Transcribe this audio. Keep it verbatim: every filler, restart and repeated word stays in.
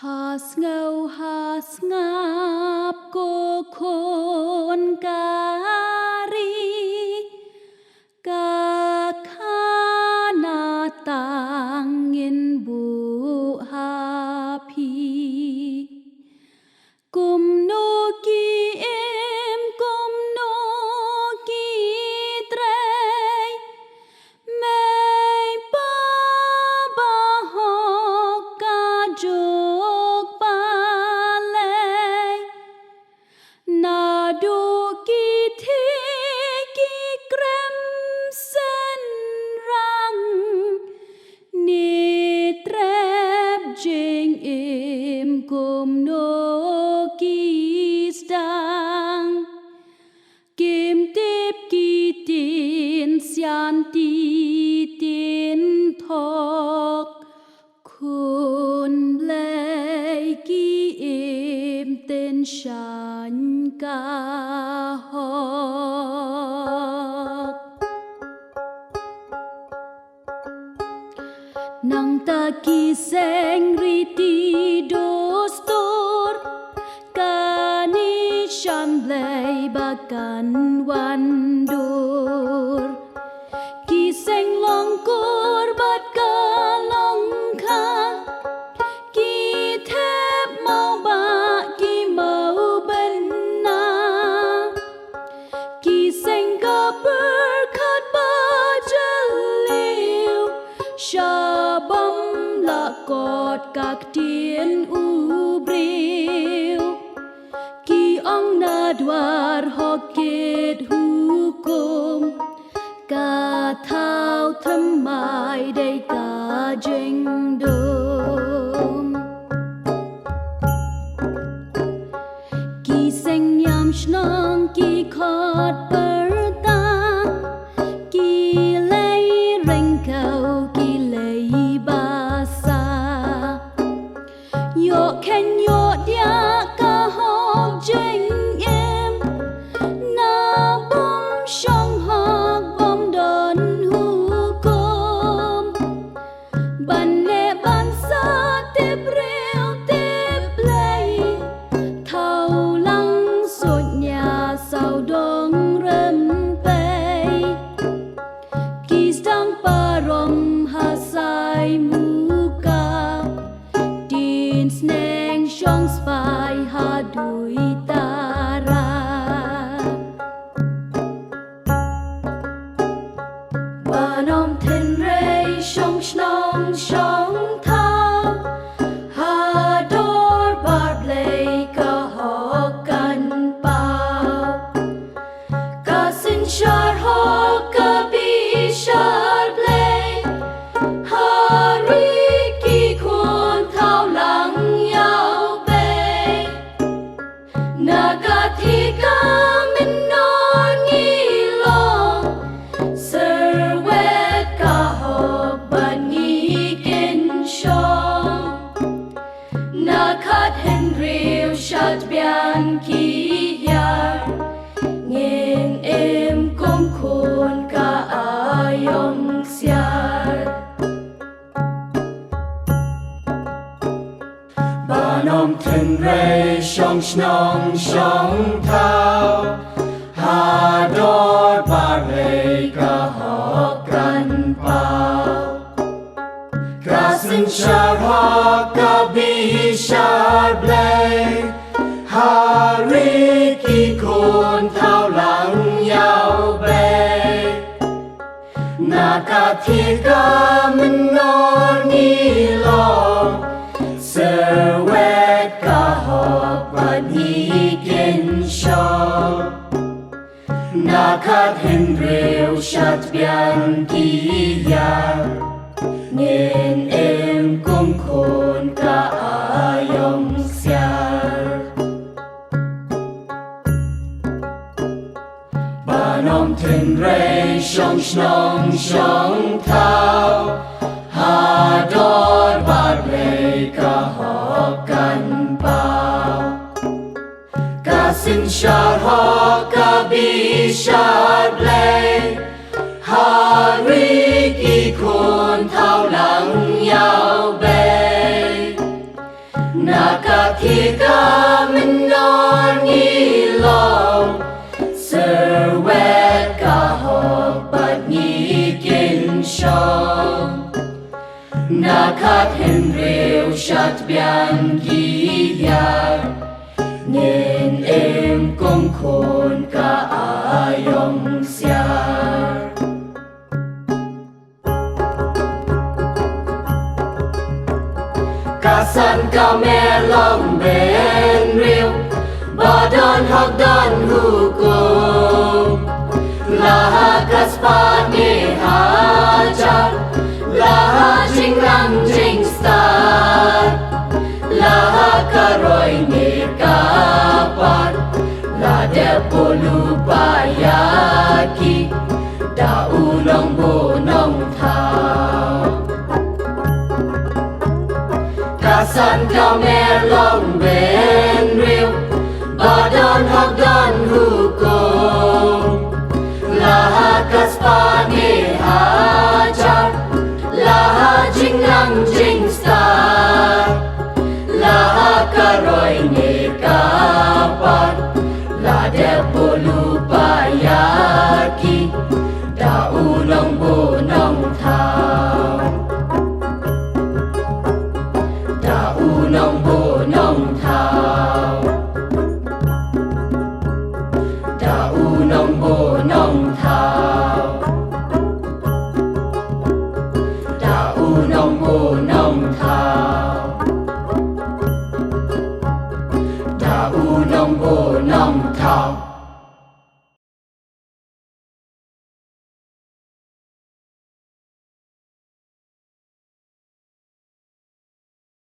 Ha sngew ha sngap ko khun ka ri, ka khana tang ngin buh ha phi. Kumno ki im, kumno ki trei, mei pa bahok ka juk balei. Naduh ki thik ki krem synrang, ni trep jingim kumno ki sdang. Kim tip ki tin sian ti tin thok, khun Blei ki im tin shan ka hok. Nangta ki seng riti dustur, kani shan Blei ba kan wan dur. Ki seng long kur bad ka long kha, ki thep maw ba ki maw bynna. Ki seng ka pyrkhat ba jylliew, sha bym la kot ka ktien u briew. Ki ong na dwar hok kit hukum, ka thaw thymmai dei ka jingdum. Ki seng niam shnong ki khot pyrta, ki lei ryngkew ki lei basa. Ïoh kheiñ ïoh diah ka hok jingim, na bym shong hok bym don hukum. Ban leh ban sah tip briew tip Blei, thaw lang suid nia sawdong rympei. Ki sdang parom ha Saimuka, tin sneng shong spah ha Duitara. Ban ym tynrai shong shnong shong thaw, ha dorbar Blei ka hok kan paw. Ka synshar hok ka bishar Blei, ha ri ki khun thaw lang ïaw bei. Na ka thika mynnor ngi long, syrwet ka hok bad ngi kin shong. Na khathynriew shad biang ki ïar, ngin im kum khun ka aiong siar. Ban ym tynrai shong shnong shong thaw, ha dorbar Blei ka hok kan paw. Ka synshar hok ka bishar Blei, ha ri ki khun thaw lang ïaw bei. Na ka thika mynnor ngi long, syrwet ka hok bad ngi kin shong. Na khathynriew shad biang ki ïar, ngin im kum khun ka aiong siar. Ban ym tynrai shong shnong shong thaw, ha dorbar Blei ka hok kan paw. Ka synshar hok ka bishar Blei, ha ri ki khun thaw lang ïaw bei. Ka mynnor ngi long, syrwet ka hok bad ngi kynshong. Na khat hynriew shad biang ki ïar, ngin im kum khun ka aiong siar. Ka san ka mer long bynriew, ba don hok don hukum. La ha ka spah ne hajar, la ha jingrang jingstad, la ha ka roi ne ka par, la dep bulupa ïa ki, da u nongbuh nongthaw. Ka san ka mer long bynriew, ba don hok don hukum. La ha ka spah ne hajar, la ha jingrang jingstad, la ha ka roi ne ka par, la dep bulupa ïa ki, da u nongbuh nongthaw.